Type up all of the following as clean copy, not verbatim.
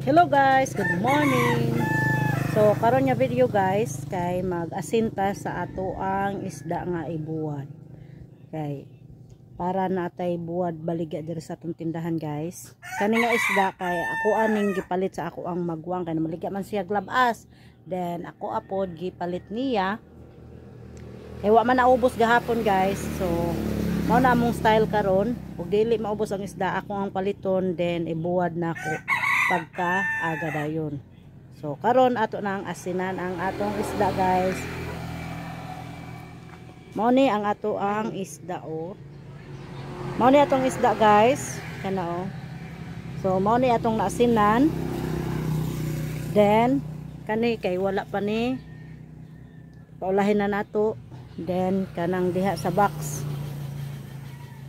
Hello guys, good morning. So karon nga video guys kay mag-asinta sa ato ang isda nga ibuwad. Kay para natay buwad baligya diri sa atong tindahan guys. Kani nga isda kay ako aning gipalit sa ako ang magwang kay namaligya man siya glabas. Then ako apod gipalit niya. Kay wa man naubos gahapon guys. So mao na among style karon. Ug dili maubos ang isda, ako ang paliton, then ibuwad na ako pagka aga dayon. So karon ato na ang asinan ang atong isda guys. Mao ni ang ato ang isda oh. Mao ni atong isda guys, kana oh. So mao ni atong naasinan. Then kani kay wala pa ni, paulahin na nato. Then kanang diha sa box.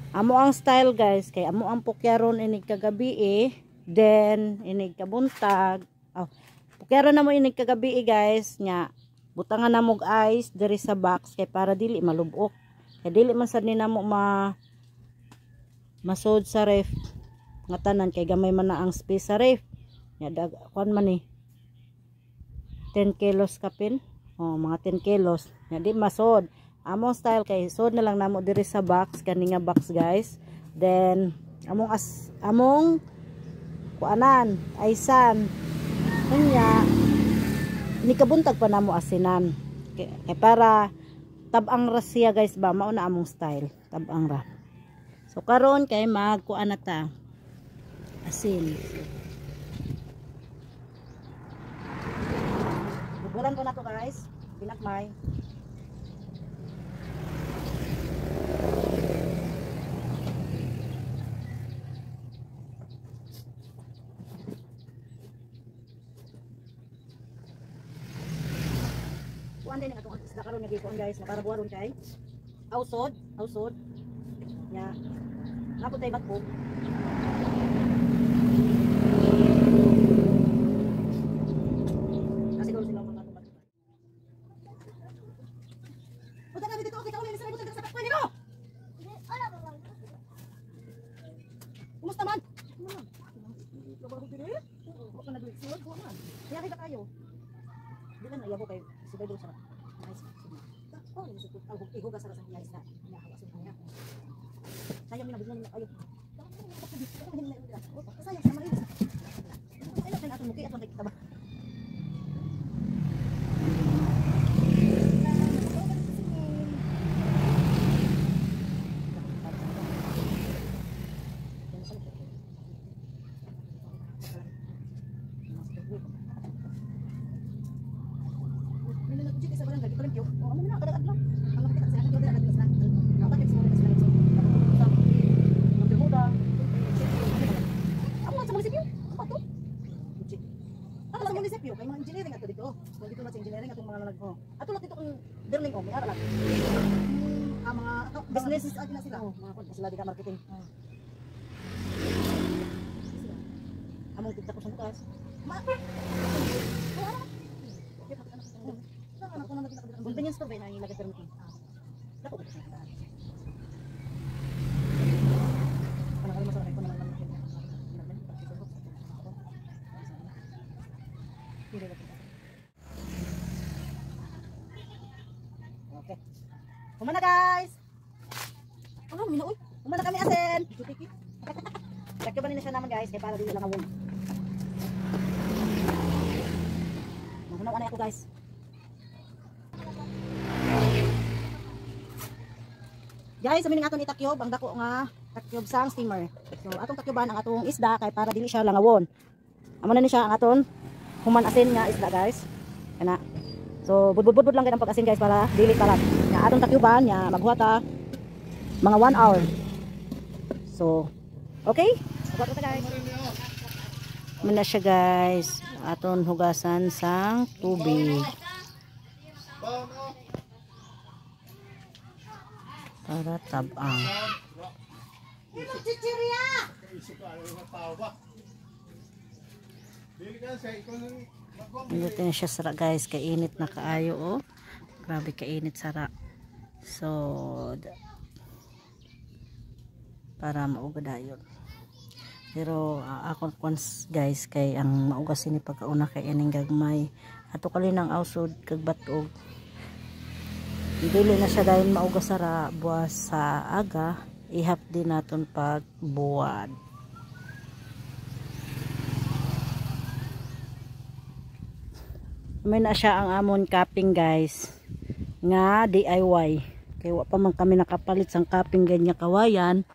Amo ang style guys kay amo ang pukyaron inig kagabi eh. Then inig kabuntag. Oh, pukyaron na mo inig kagabi eh, guys nya. Butangan na mog ice diri sa box kay para dili malubok. Kay dili man sad ni namo ma masod sa ref nga tanan kay gamay man na ang space sa ref. Nya dag kuan man ni 10 kilos kapin. Oh, mga 10 kilos. Nya di masod. Among style kay sod na lang namo diri sa box kani nga box guys. Then among as among kuanan aisan unya ni kabuntag pa namo asinan kay para tab-ang ra siya guys ba, mao na among style, tab-ang ra. So karon kay magkuan na ta asin. Bubulan ko na to guys, binakmay. Kuan din ang atong isda karon nga gikuan guys, para buwaron kay ausod, ausod. Nya. Napod tay batbog. Kasi siguro sila ang batbog. Punta kami dito, okay, kauli, sa sa pwede no. Kumusta man? Kaya kita kayo. Di lang nayabo kayo. Subay doon sa nice. Oh, ini sa ihugas sa niya isda. Sayang ni nabigyan nila kayo. Sayang sa marilis. Ay, lang atong muki atong kita ba. Kay mga engineering ato dito. So dito na sa engineering atong mga nag oh. Ato lang dito kung learning oh, may aral. Ang mga business agi na sila. Oh, mga kon sila di ka marketing. Oh. Among tigta ko sa bukas. Convenience store ba na ilagay permit? Dako ba siya? Okay. Humana guys. Ano minaoy? Humana kami asin. Takyo ba nila siya naman guys kay para dili lang awon. Mahunaw anay ako guys. Guys, amin ang atong itakyob ang dako nga takyob sang steamer. So atong takyoban ang atong isda kay para dili siya langawon. Amo na ni siya ang aton human asin nga isda guys. Kana. So budbud-budbud lang gid ang pag-asin guys para dili kalat. Nya atong takyoban nya maghuwata mga 1 hour. So okay? Huwat ta guys. Muna siya guys. Aton hugasan sang tubig. Para tab-ang. Hindi na siya sara guys, kainit na kaayo oh. Grabe kainit sara. So para maugad dayon. Pero ako kwan, guys, kay ang maugas ini pagkauna kay ining gagmay. Ato kalinang ausod kag batog. Dili na siya dahil maugas ra buwas sa aga, ihap din naton pag buwad. May na siya ang amon kaping, guys, nga DIY. Kay wa pa man kami nakapalit sang kaping ganyan kawayan.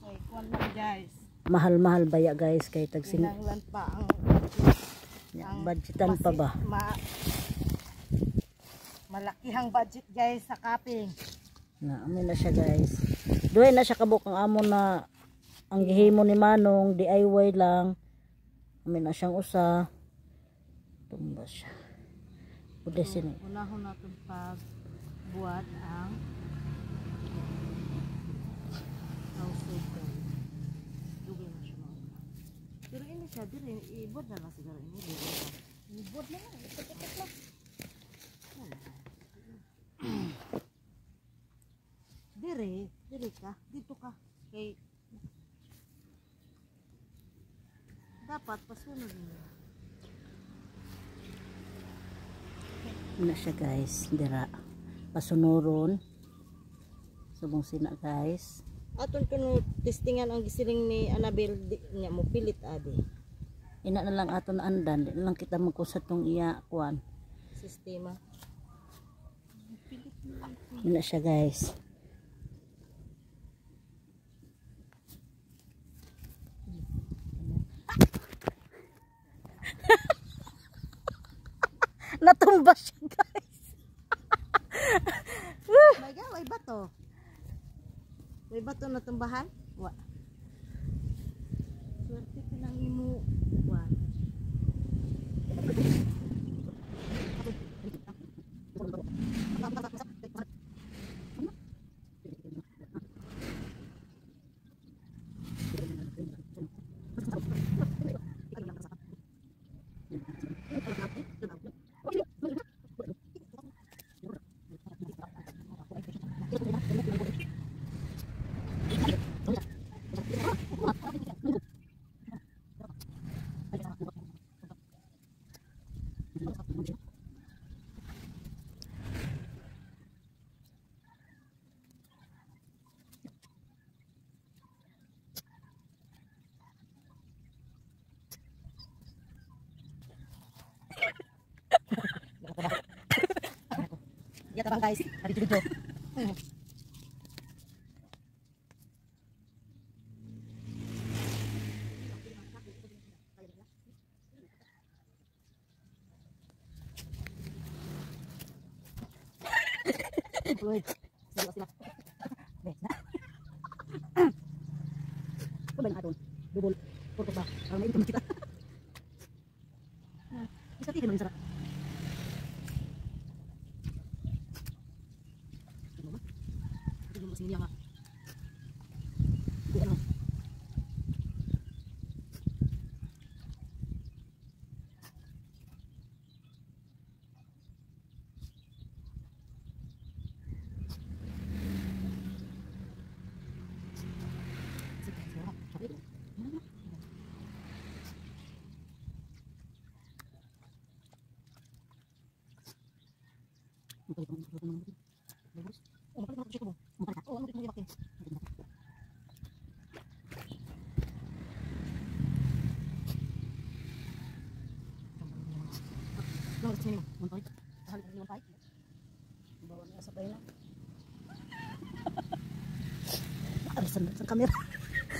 Ay, kuwan lang, guys. Mahal-mahal baya, guys, kay tagsing Kinahanglan pa ang budgetan pa ba? Malakihang budget, guys, sa kaping. Na, amin na siya, guys. Duhay na siya kabuk ang amon na ang gihimo ni Manong, DIY lang. Amin na siyang usa. Tumba siya. Pwede sini. Unahon natin pag buhat ang household, guys. Dugay na siya mga. Pero ini siya diri ibod na lang siguro ini diri. Ibod na lang, ikot-ikot lang. Dire, dire ka, dito ka. Kay dapat pasunod niyo. Amin na siya, guys. Dira. Pasunuron. Subong sina, guys. Aton kuno testingan ang gisiling ni Annabel di, niya mo pilit adi. Ina na lang aton andan. Di na lang kita magkusat tong iya kuan. Sistema. Amin na siya, guys. Natumba siya, guys. My God, may bato. May bato na tumbahan? Wa. Swerte ko nang imo. Wa. Iya tabang, guys. Dito dito. Uy, sila sila. Be, na. Ano ba yung aton? Dubol. Purpos ba? Para maintom kita. Isa tigil mo yung sarap. Ano ba? Tigil mo niya nga. Hindi ano. Sa camera.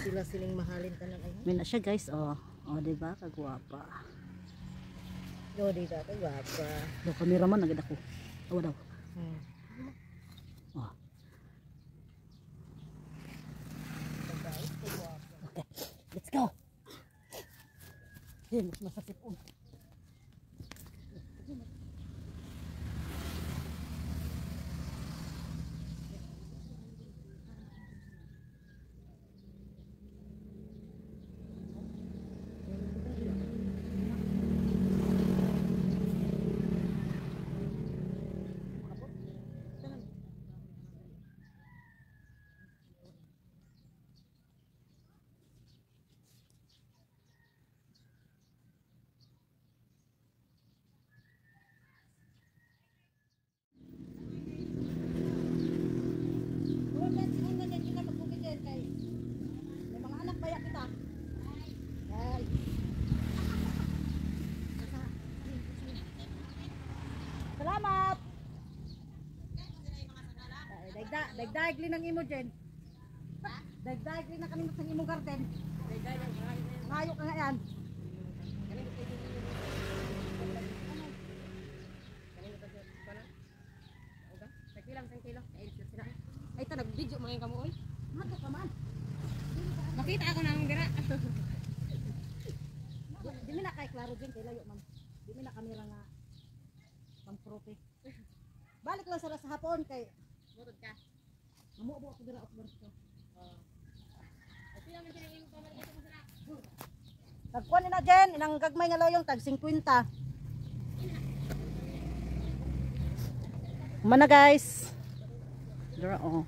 Sila siling mahalin tanan ay. May na siya, guys, oh. Oh, di ba? Kagwapa. Do di ka kagwapa. Do camera man agad ako. Awa daw. Oh. Okay. Let's go. Hey, mas masasipon. Daig-daig ng imo, Jen. Daig-daig na kanimo sa imong garden. Layo ka nga yan. Ay, ito, nag-video mga yung kamuoy. Mato ka man. Makita ako nang dira. Di mi na kay klaro, Jen, kay layo man. Di mi na kamera nga pang prope. Balik lang sa hapon kay Mutod ka. mamubo ako dira og barko. Ay, pila man sila yung pamalit mo sila. Tagkuan na, Jen, inang gagmay nga loyong tag 50. Mana, guys. Dira oh.